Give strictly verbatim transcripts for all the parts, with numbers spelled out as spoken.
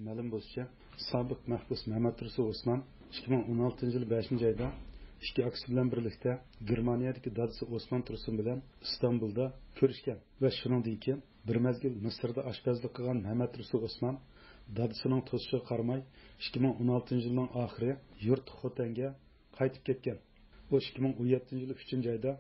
مەلۇم بولۇشىچە، سابىق مەھبۇس مەمەتتۇرسۇن ئوسمان ئىككى مىڭ ئون ئالتىنچى يىل بەشىنچى ئايدا ئىككى ئاكىسى بىلەن بىرلىكتە گېرمانىيەدىكى دادىسى ئوسمان تۇرسۇن بىلەن ئىستانبۇلدا كۆرۈشكەن ۋە شۇنىڭدىن كېيىن بىر مەزگىل مىسىردا ئاشپەزلىك قىلغان مەمەتتۇرسۇن ئوسمان دادىسىنىڭ توسۇشىغا قارىماي، ئىككى مىڭ ئون ئالتىنچى يىلنىڭ ئاخىرى يۇرت خوتەنگە قايتىپ كەتكەن. ئۇ ئىككى مىڭ ئون يەتتىنچى يىل ئۈچىنچى ئايدا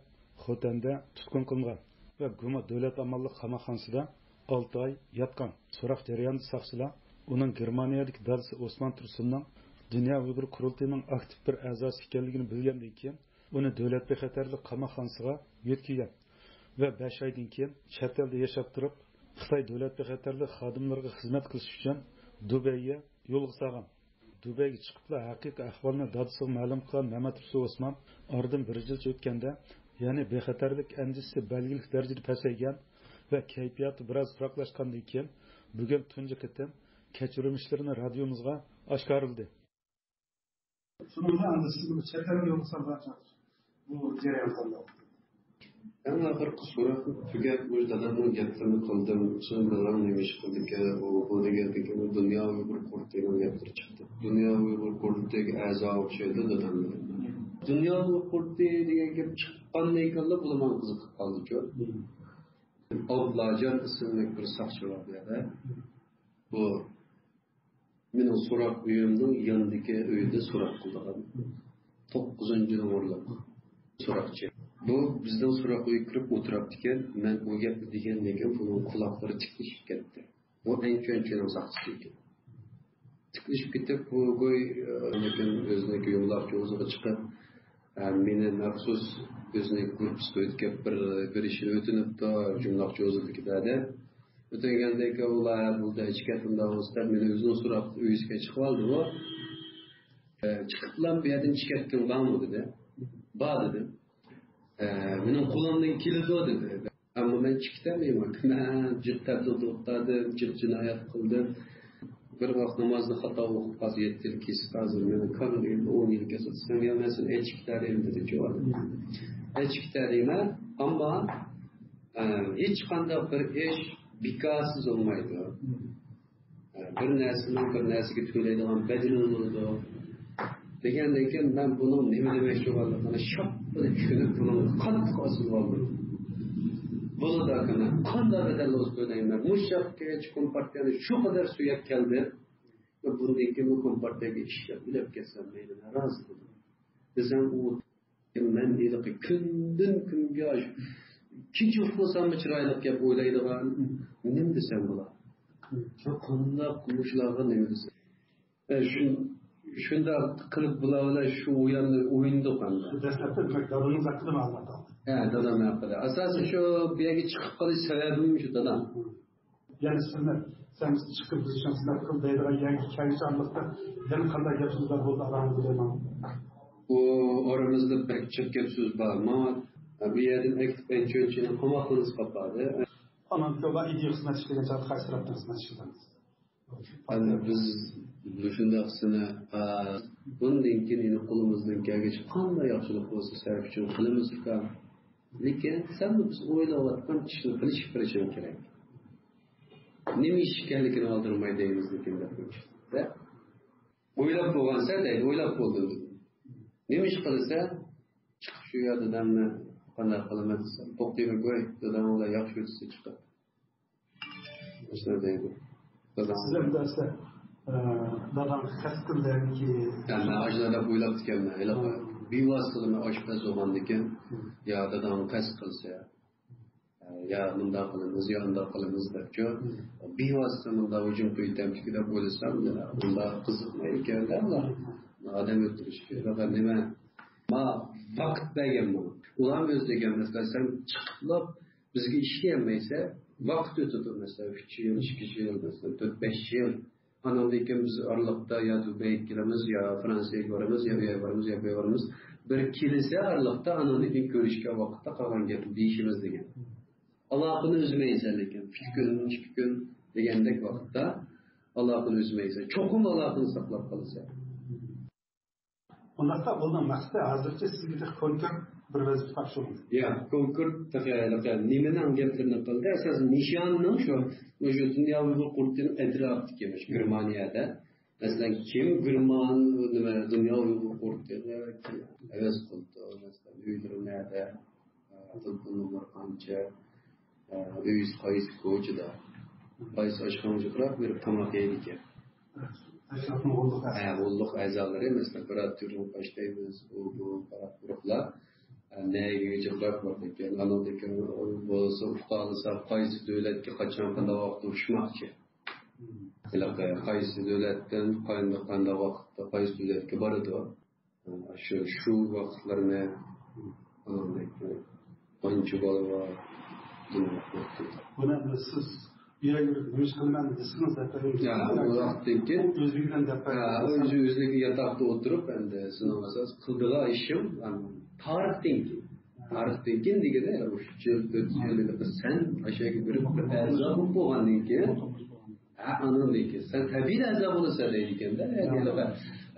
خوتەندە تۇتقۇن قىلىنغان ۋە گۇما دۆلەت ئامانلىق قاماقخانىسىدا ئالتە ئاي ياتقان. سوراق جەريانىدا ساقچىلار ئۇنىڭ گېرمانىيەدىكى دادىسى ئوسمان تۇرسۇننىڭ دۇنيا ئۇيغۇر قۇرۇلتىيىنىڭ ئاكتىپ بىر ئەزاسى ئىكەنلىكىنى بىلگەندىن كېيىن، ئۇنى دۆلەت بىخەتەرلىك قاماقخانىسىغا يۆتكىگەن ۋە بەش ئايدىن كېيىن چەت ئەلدە ياشاپ تۇرۇپ، خىتاي دۆلەت بىخەتەرلىك خادىملىرىغا خىزمەت قىلىش ئۈچۈن دۇبەيگە يولغا سالغان. دۇبەيگە چىقىپلا ھەقىقىي ئەھۋالنى دادىسىغا مەلۇم قىلغان مەمەتتۇرسۇن ئوسمان ئارىدىن بىر يىلچە ئۆتكەندە، يەنى بىخەتەرلىك ئەندىشىسى بەلگىلىك دەرىجىدە پەسەيگەن ۋە كەيپىياتى بىراز تۇراقلاشقاندىن كېيىن، بۈگۈن تۇنجى قېتىم كەچۈرمىشلىرىنى رادىيومىزغا ئاشكارىلىدى. شۇنىڭ بىلەن ئەندى سىزنى بۇ چەت ئەلگە يولغا سالغان چاغ بۇ جەريان قانداق؟ ئەڭ ئاخىرقى سوراق تۈگەپ، مۇشۇ دادامنىڭ گەپلىرىنى قىلدىم. شۇ دادام نېمە ئىش قىلدىكەن، ئۇ، بۇ دېگەندىكىن، ئۇ دۇنيا ئۇيغۇر قۇرۇلتىيىنىڭ گەپلىرى چىقتى. دۇنيا ئۇيغۇر قۇرۇلتىيىگە ئەزا ئوخشايدۇ دادام. دۇنيا ئۇيغۇر قۇرۇلتىيى دېگەن گەپ چىققاندىن كېيىنلا بۇلار ماڭا قىزىقىپ قالدىچۇ. ئابلاجان ئىسىملىك بىر ساقچى بار بۇ يەردە. بۇ مېنىڭ سوراق ئۆيۈمنىڭ يېنىدىكى ئۆيدە سوراق قىلىدىغان توققۇزىنچى نومۇرلۇق سوراقچى. بۇ بىزنىڭ سوراق ئۆيگە كىرىپ ئولتۇرۇپتىكەن. مەن ئۇ گەپنى دېگەندىن كېيىن بۇنىڭ قۇلاقلىرى تىكلىشىپ كەتتى. بۇ ئەنچۈەنچىنىڭ ساقچىسى ئىكەن. تىكلىشىپ كېتىپ، بۇ گوي، ئە، لېكىن ئۆزىنىڭكى يۇمىلاق جوزىغا چىقىپ، ئە، مېنى مەخسۇس ئۆزىنىڭ گۇرۇپپىسىغا ئۆتكەپ بىر، بىر ئىشنى ئۆتۈنۈپتۇ، يۇمىلاق جوزىدىكىدە دەپ. ئۆتۈنگەندىن كېيىن ئۇلار بۇلدا ئىچكەتتىم دەۋاتسا، مېنى ئۆزىنىڭ سوراق ئۆيىسىگە چىقىۋالدىمۇ؟ ئە، چىقىپلا بۇ يەردىن ئىچكەتكىڭ بارمۇ دېدى. بار دېدىم. ئە، مېنىڭ قولۇمدىن كېلىدۇ دېدى. ئەمما مەن چىقىپ كېتەلمەيمەن. مەن جىق تەبلىغدا ئوقۇتتۇم، جىق جىنايەت قىلدىم. بىر ۋاق نامازنى خاتا ئوقۇپ قالسا، يەتتە يىل كېسىپ، ھازىر مېنىڭ كارىم ئەمدى ئون يىل كېسىپ، سەن يا مەن سېنى ئەچىپ كېتەلەيمەن دېدى جۇۋان. ئەچىپ كېتەلەيمەن، ئەمما، ئە، ھېچقانداق بىر ئىش بىكارسىز بولمايدۇ. بىر نەرسىنىڭ بىر نەرسىگە تۆلەيدىغان بەدىلى بولىدۇ دېگەندىن كېيىن، مەن بۇنىڭ نېمە دېمەكچى بولغانلىقىنى شاپپىدە چۈشىنىپ، بۇنىڭغا قاتتىق ئاسىلىپ قالدىم. بولىدۇ ئاكا، مەن قانداق بەدەل بولسا تۆلەيمەن. مۇشۇ چاغقىچە كومپارتىيەنى شۇ قەدەر سۆيۈپ كەلدىم. بۇندىن كېيىن بۇ كومپارتىيەگە ئىشلەپ، ئۆلۈپ كەتسەم مەيلى، مەن رازى بولدۇم دېسەم، ئۇ مەن ھېلىقى كۈندىن كۈنگە ئاشۇ كېچە ئۇخلىساممۇ چىرايلىق گەپ ئويلايدىغان، نېمە دېسەم بولار؟ شۇ قانداق مۇشۇلارغا نېمە دېسەم؟ ئە، شۇ، شۇنداق قىلىپ بۇلار بىلەن شۇ ئويۇننى ئوينىدۇق ئەمدى. دەسلەپتە دېمەك دادىڭىز ھەققىدە مەلۇمات ئالدىڭىز. ھە، دادام ھەققىدە. ئاساسەن شۇ بۇ يەرگە چىقىپ قېلىش سەۋەبىم شۇ دادام. يەنى سىزنى، سەن چىقىپ بىز ئۈچۈن خىزمەت قىل دەيدىغان يەرگە كەلگۈچە ئارىلىقتا يەنە قانداق گەپ سۆزلەر بولدى ئاراڭىزدا دەيمەن. ئۇ ئارىمىزدا بەك جىق گەپ سۆز بار. ماڭا بۇ يەردىن ئەكېتىپ ئەنچۈەنچىنىڭ قاماقخانىسىغا ئاپاردى. ئانام كۆۋا ئىدىيە خىزمەت ئىشلىگەن چاغدا قايسى تەرەپتىن خىزمەت ئىشلىدىڭىز؟ ئەنە بىز مۇشۇنداقسىنى، ئا، بۇندىن كېيىن يەنە قولىمىزدىن كەلگىچە قانداق ياخشىلىق بولسا سەن ئۈچۈن قىلىمىز ئۇكام. لېكىن سەن بىز ئويلاۋاتقان ئىشنى قىلىش بىر ئىشىڭ كېرەك. نېمە ئىش ئىكەنلىكىنى ئالدىرىماي دەيمىز لېكىن دەپ قويۇشتى. ئويلاپ بولغانسەن دەيدۇ، ئويلاپ بولدۇم دېدى. نېمە ئىش قىلىسەن؟ چىقىپ شۇ يەردە دادامنى قانداق قىلىمەن دېسەم، توختىمەي قوي، داداڭ بىلەن ياخشى ئۆتسە چىقىپ. ئاشۇنداق دەيدۇ. داداڭ. سىز ئەمدى ئەسلى، ئە، داداڭغا قەست قىلدىڭكى. ھە، مەن ئاشۇنداق دەپ ئويلاپتىكەنمەن. ھېلىقى بىۋاسىتە مەن ئاشپەز بولغاندىكىن، يا داداڭغا قەست قىلسا، يا مۇنداق قىلىمىز، يا ئۇنداق قىلىمىز دەپچۇ. بىۋاسىتە مۇنداق ھۇجۇم قويۇۋېتەمتىكى دەپ ئويلىسام، مۇنداق قىزىقمايدىكەن-دە، ئۇلار ئادەم ئۆلتۈرۈشكە. پەقەت نېمە، ما ۋاقىت بەرگەن بۇ. ئۇلار ئۆزى دېگەن، مەسىلەن، سەن چىقىپلا بىزگە ئىشلىيەلمەيسەن، ۋاقىت ئۆتىدۇ، مەسىلەن، ئۈچ يىل، ئىككى يىل، مەسىلەن، تۆت، بەش يىل. ئاناندىن كېيىن بىز ئارىلىقتا يا دۇبەيگە كېلىمىز، يا فرانسىيەگە بارىمىز، يا ئۇ يەرگە بارىمىز، يا بۇ يەرگە بارىمىز. بىر كېلىسە ئارىلىقتا، ئاناندىن كېيىن كۆرۈشكەن ۋاقىتتا قالغان گەپنى دېيىشىمىز دېگەن. ئالاقىنى ئۈزمەيسەن، لېكىن ئۈچ كۈن، ئىككى كۈن دېگەندەك ۋاقىتتا ئالاقىنى ئۈزمەيسەن. چوقۇم ئالاقىنى ساقلاپ قالىسەن. ئۇنداقتا بۇنىڭ مەقسىتى ھازىرچە سىزگە تېخى كونكرېت بىر ۋەزىپە تاپشۇرۇڭ. يا، كونكرېت تېخى ھېلىقى نېمىنىڭ گەپلىرىنى قىلدى. ئاساسەن نىشاننىڭ شۇ، شۇ دۇنيا ئۇيغۇر قۇرۇلتىيىنىڭ ئەتراپىدىكى، مۇشۇ گېرمانىيەدە. مەسىلەن، كىم گېرمان، نېمە، دۇنيا ئۇيغۇر قۇرۇلتىيىغا ھەۋەس قىلىدۇ؟ مەسىلەن، ئۆيلىرى نەدە؟ تېلېفون نومۇرى قانچە؟ ئۆيىسى قايسى كوچىدا؟ قايسى ئاشخانىغا جىقراق بېرىپ تاماق يەيدىكەن؟ تەشكىلاتنىڭ غوللۇق ھە، غوللۇق ئەزالىرى، مەسىلەن، كۇراتورنى باشلايمىز، ئۇ، بۇ، پاراق-پۇرۇقلار. نەگە جىقراق بارىدىكەن؟ ئانىڭدىن كېيىن بولسا، ئۇقالىسا، قايسى دۆلەتكە قاچان، قانداق ۋاقىتتا ئۇچماقچى؟ ھېلىقى قايسى دۆلەتتىن قانداق، قانداق ۋاقىتتا قايسى دۆلەتكە بارىدۇ؟ شۇ، شۇ ۋاقىتلارنى، ئانچە بالا بار. بۇنى ئەمدى سىز بۇ يەرگە نېمە ئىش قىلىمەن دېسىڭىز، يا، ئۇ ۋاقىتتىن كېيىن ئۆزى بىلەن دەپ، يا، ئۆزى ئۆزلۈك ياتاقتا ئولتۇرۇپ، ئەمدى سېنىڭ ئاساس قىلىدىغان ئىشىڭ، ئەم، تارىختىن كېيىن. تارىختىن كېيىن دېگەندە، يەنە ئۈچ يىل، تۆت يىل، سەن ئاشۇ يەرگە بېرىپ بىر ئەزا بولۇپ بولغاندىن كېيىن، ھە، ئاندىن كېيىن سەن تەبىئىي ئەزا بولىسەن دەيدىكەندە. ھە، ھېلىقى،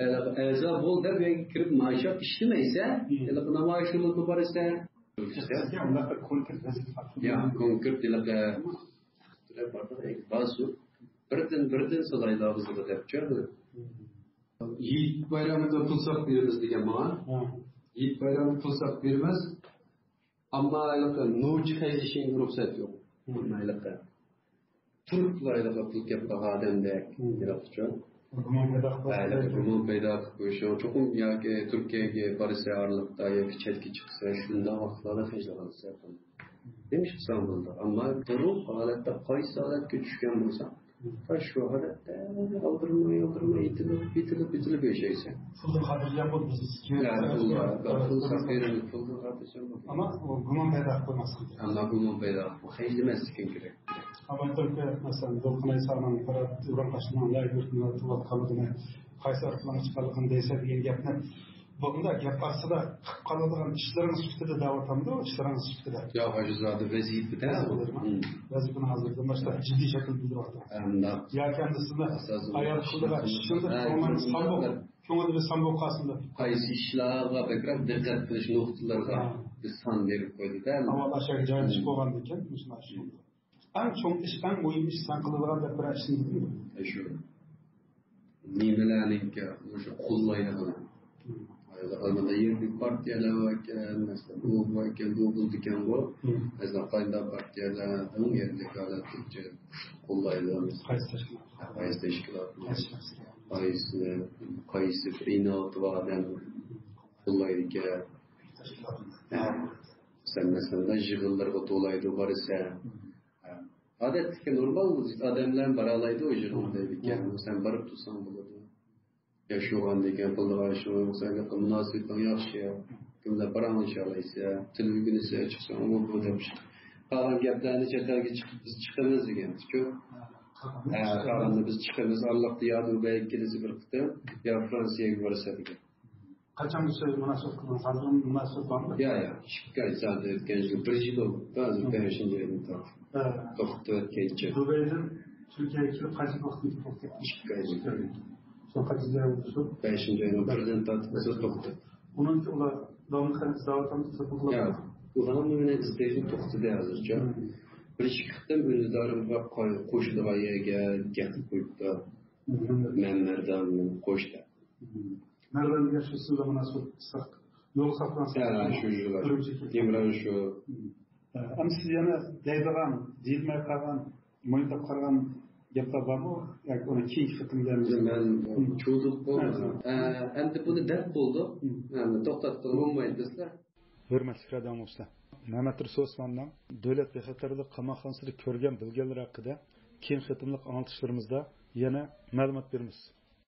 ھېلىقى ئەزا بول دەپ يەرگە كىرىپ ماشاپ ئىشلىمەيسەن. ھېلىقى نامايىشلىرىمىزمۇ بارىسەن. سىزگە ئۇنداق بىر كونكرېت ۋەزىپە تاپشۇرۇلدى. يا، كونكرېت ھېلىقى بارسۇ. بىردىن، بىردىن سالايلا بىزگە دەپچۇ. ھېيت بايرامدا پۇل ساپ بېرىمىز دېگەن ماڭا. ھېيت بايرامدا پۇل ساپ بېرىمىز. ئەمما ھېلىقى نوچى خەجلىشىڭگە رۇخسەت يوق. ھېلىقى تۈركلەرگە پۇل كەپ قالغان ئادەمدەك. ھېلىقىچۇ. گۇمان پەيدا قىلىپ ھە، قويۇش. گۇمان پەيدا قىلىپ قويۇش. چوقۇم ياكى تۈركىيەگە بارسا ئارىلىقتا ياكى چەتكە چىقسا، شۇنداق ۋاقىتلاردا خەجلىگەنسە. نېمە ئىش قىلساڭ بولىدۇ. ئەمما تولۇق ھالەتتە قايسى ھالەتكە چۈشكەن بولساڭ، شۇ ھالەتتە ئالدىرىماي، ئالدىرىماي يېتىلىپ، يېتىلىپ، يېتىلىپ ياشايسەن. پۇلدىن خاتىرجەم بول، بىز يا، پۇلدىن، پۇلدىن خاتىرجەم، پۇلدىن خاتىرجەم بول. ئەمما گۇمان پەيدا قىلماسلىق. ئەمما گۇمان پەيدا قىلما، خەجلىمەسلىكىڭ كېرەك. ئەمما تۈركىيە، مەسىلەن، دولقۇن ئەيسانىڭ، ئىبراھىم قاشنىڭ نەگە يۈرۈپ نېمە قىلىۋاتقانلىقىنى، قايسى ئارقىلىق چىققانلىقىنى دەيسەن دېگەن گەپنى بۇنداق گەپ ئاستىدا قىلىپ قالىدىغان ئىشلىرىڭىز سۈپىتىدە دەۋاتامدۇ، ئىشلىرىڭىز سۈپىتىدە؟ ياق، ھاجى زادى ۋەزىپىدە. ھەزىر بولدى. ھىم. ۋەزىپىنى ھازىردىن باشلاپ جىددىي شەكىل بىلدۈرۈۋاتىدۇ. ھەم ياكى ئەمدى سىزنى ئاساسىي ئايال قىلدىغان ئىشىڭىز ئىشلار كۆڭلىڭىز سان بولۇپ، كۆڭلىدە بىر سان بولۇپ قالسۇن دەپ. قايسى ئىشلارغا بەكرەك دىققەت قىلىش نۇقتىلىرىغا ھە. بىر سان بېرىپ قويدى-دە. ئاۋۋال ئاشۇ جايلىشىپ ھىم. بولغاندىن كېيىن مۇشۇنى ئاشۇ. ھىم. ئەڭ چوڭ ئىش، ئەڭ مۇھىم ئىش سەن قىلىدىغان دەپ بىرەر ئىشنى دېدىڭمۇ؟ ئاشۇ. نېمىلەرنىڭكى مۇشۇ قوللايدىغىنى. ھازىر ئالمىدا يەرلىك پارتىيەلەر باركەن، مەسىلەن، ئۇ باركەن، بۇ بولىدىكەنغۇ. مەسىلەن، قاينداق پارتىيەلەرنىڭ يەرلىك ھالەتتە كۈچلۈك قوللايدۇ. قايسى تەشكىلات؟ قايسى تەشكىلات؟ قايسى شەخس؟ قايسى، قايسى بىر ئىناۋىتى بار ئادەم قوللايدىكەن؟ تەشكىلات. ھە. سەن مەسىلەن، يىغىنلىرىغا تولايدۇ، بارىسەن. ھە. ئادەتتىكى نورمال ئادەملەر بارالايدۇ ئۇ يىغىنغا دەيدىكەن. سەن بارىپ تۇرساڭ بولىدۇ. ياشىغاندىكىن قىلىدىغان ئىشىڭ بولسا، مۇناسىۋىتىڭ ياخشى. كىملەر پاراڭلىشالايسەن، تىل ئۆگىنىسەن، چىقساڭ بولىدۇ دەپ. قالغان گەپلەرنى چەت ئەلگە چىقىپ، بىز چىقىمىز دېگەنتىكۇ. ھە، قالغاندا بىز چىقىمىز، ئارىلىقتا يا دۇبەيگە كېلىسە بىر قېتىم، يا فرانسىيەگە بارسا دېگەن. قاچانغىچە مۇناسىۋەت قىلدىڭىز؟ ھازىر مۇناسىۋەت بارمۇ؟ يا، يا، ئىككى ئاي زادى ئۆتكەن يىل، بىر يىل بولدى. ھازىر ھىم. بەشىنچى ئايدىن تارتىپ ھە. توختىتىۋەتكەنچە. دۇبەيدىن تۈركىيەگە كېلىپ قايسى ۋاقىتتا توختاپ كەتتىڭىز؟ ئىككى ئاي. ئىككى ئاي. سوڭ قاچانچى ئاي بولدى شۇ؟ بەشىنچى ئاينىڭ بىرىدىن تارتىپ بىزگە توختىتىپ. ئۇنىڭ ئۇچۈن ئۇلار داۋاملىق خەت ئىزدەۋاتامدۇ، تېلېفون قىلىپ؟ ياق. ئۇلارمۇ مېنى ئىزدەشنى توختىتىپ ھازىرچە. ھىم. بىر ئىككى قېتىم ئۈندىدارىمغا قوي-، قوشىدىغان يەرگە گەپ قىلىپ قويۇپتۇ. ھىم. مەن مەرداننى قوش دەپ. مەردان دېگەن شۇ سىز بىلەن مۇناسىۋەت يولغا ساقلانسا ھە، شۇ يىللار. ئۈرۈمچىگە كېلىپ. ئىمران شۇ. ھە، ئەمما سىز يەنە دەيدىغان، دېيىلمەي قالغان، مويۇندا قالغان گەپلەر بارمۇ؟ ياكى ئۇنى كېيىنكى قېتىمدا مەن ھىم. چۈشىنىپ بولمىدىم. ھە. ئە، ئەمدى بۇنى دەپ بولدۇق. ھىم. ئەمدى توختاتقىلى بولمايدۇ بىزلەر. ھۆرمەتلىك رادىئو ئاڭلىغۇچىلار، مەمەت رۇسۇل ئوسماننىڭ دۆلەت بىخەتەرلىك قاماقخانىسىدا كۆرگەن، بىلگەنلىرى ھەققىدە كېيىنكى قېتىملىق ئاڭلىتىشلىرىمىزدا يەنە مەلۇمات بېرىمىز.